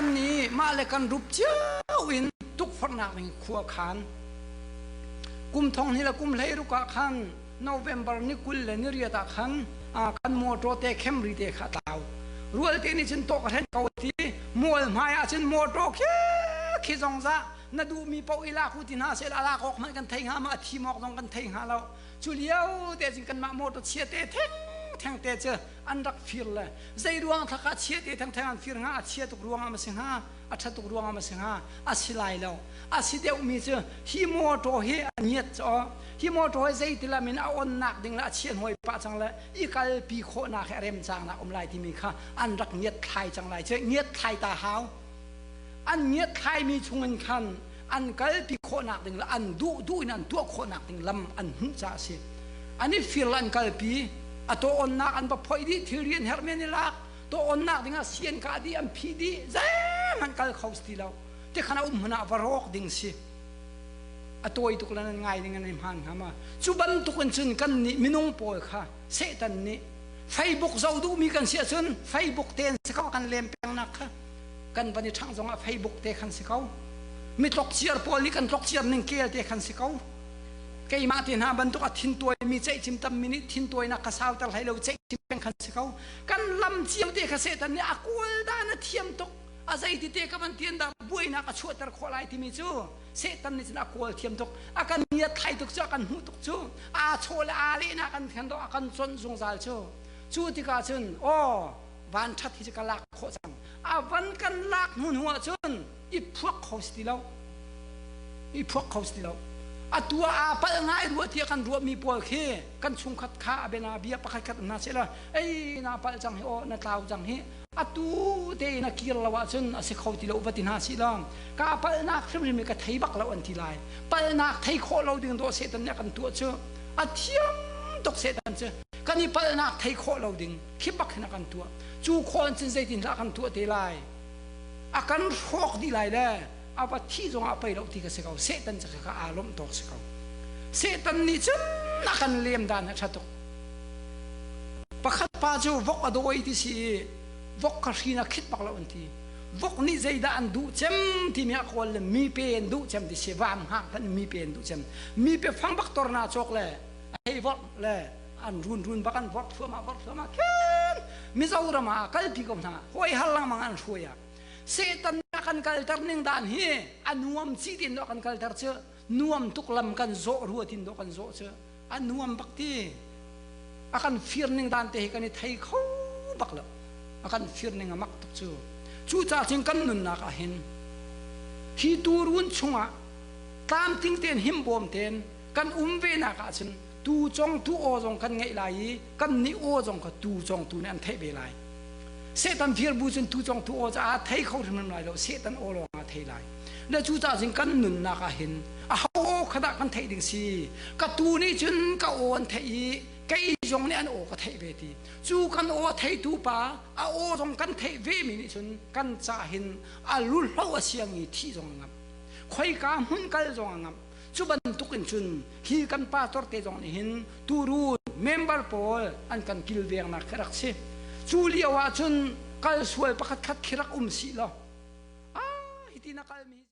Satan nih mah le kan rup cio in tukforhnak ding khua khan. Kum thong hnih le kum 16 ah khan November ni 28 ah khan kan motor te Camry te kha tlau. Rual te nih cun tawk hren ko ti mual hmai ah cun motor khi khi zong za na duhmi paoh i lak u ti hna seh la lak awk hmanh kan thei hnga ma a thim awk zong kan thei hnga lo. Cu lio te cun kanmah motor chia te theng theng te cu an rak fir le zei ruang thak ah chia te theng theng an fir hnga a chia tuk ruang ah ma si hnga a ṭha tuk ruang ah ma si hnga a si lai lo a si deuhmi cu hi motor hi a ngiat caw hi motor hi zei tilam in a onnak ding le a chian hawi pah cang le i kalpi khawhnak hi a rem cang nak um lai timi kha an rak ngiat thlai cang lai cu ngiat thlai ta hau an ngiat thlaimi chungin khan an kalpi khawhnak ding le an duh duh in an tuah khawhnak ding lam an hmuh caah a si an i fir le an kalpi a taw-onnak an va phoih dih thilri an herhmi an i lak taw-onnak ding ah si an kah dih an phih dih zeihmanh kal kho si ti lo tikhan a um hmun ah va rawk ding si a tawi tuk le nan ngai ding an i hmaan hnga ma cu bantuk in cun kan nih minung pawl kha Satan nih Facebook zoh duhmi kan si ahcun Facebook te an si ko kan lem pengnak kha kan van i ṭhangh zongah Facebook te khan si ko mi tlokciar pawl nih kan tlokciar ning kel te khan si ko keimah te hna bantuk a thintuai mi ceihcim tammi nih thintuainak kha sauter hlei lo ceihcim peng khan si ko kan lam cio te kha Satan nih a kawl dan a thiam tuk a zeiti te ka van tian dah buainak a chuahter khawh lai timi cu Satan nih cun a kawl thiam tuk a kan ngiat thlai tuk cu a kan hmuh tuk cu aa chaw le aa lehnak kan khen a kan conh zungzal cu cu tikah cun aw van ṭhat hi cu ka lak khawh cang a van kan lak hnu hnu ah cun i phuak kho si ti lo i phuak kho si ti lo atu ah aa palh ngai rua tiah kan ruahmi pawl khi kan chungkhat kha a bena bia pakhat khat hna seh la ei na palh cang hi aw na tlau cang hi atu te na kir lo ahcun a si kho ti lo va ti hna si lo ka palhnak hrimhrim hi ka thei bak lo an ti lai palhnak thei khawh lo ding dawh Satan nih a kan tuah cu a thiam tuk Satan cu kan i palhnak thei khawh lo ding khi bak hin a kan tuah cu khawh in cun zeitin dah a kan tuah te lai a kan hrawk dih lai le a va thih zongah pei lo ti ka si ko Satan cu kha aa lawmh tawk si ko Satan nih cun a kan lem dan a ṭha tuk pakhat pa cu vok a dawi ti si i vok kha hrin a khit bak lo an ti vok nih zeidah an duh cem timi a kawl le mi pe an duh cem ti si vam hngak hmanh mi pe an duh cem mi pe fang bak tor na cawk le a hei vorh le an run run bak an vorh thluahmah vorh thluahmah khin Mizoram ah kalpi ko hna hawi har lengmang an hruai ah Satan kan kalter ning dan hi a nuam ci tin do kan kalter cu nuam tuk lam kan zawh rua tin do kan zawh cu a nuam bak ti a kan fir ning dan te hi kan i thei kho bak lo a kan fir ning a mak tuk cu cu ca cun kan nunnak ah hin hi turun chungah tlamtling tein himbawm tein kan um ve nak ah cun tu congtu aw zong kan ngeih lai i kan nih aw zong kha tu congtu nih an theih ve lai Satan firbu cun tu congtu aw caah thei kho hrimhrim lai lo Satan aw lawng ah thei lai le cu caah cun kan nunnak ah hin a ho aw kha dah kan theih ding si ka tu nih cun ka aw an theih i kei zong nih an aw ka theih ve ti cu kan aw theitu pa a aw zong kan theih ve mi nih cun kan ca hin a luhlo a siang i thih zong a ngamh khoika hmun kal zong a ngamh Cu bantuk in cun hi kan pastor te zong nih hin turun member pawl an kan kilvengnak khi rak si. Cu lio ah cun kal sual pakhat khat khi rak um sih law ah hiti na kalmi.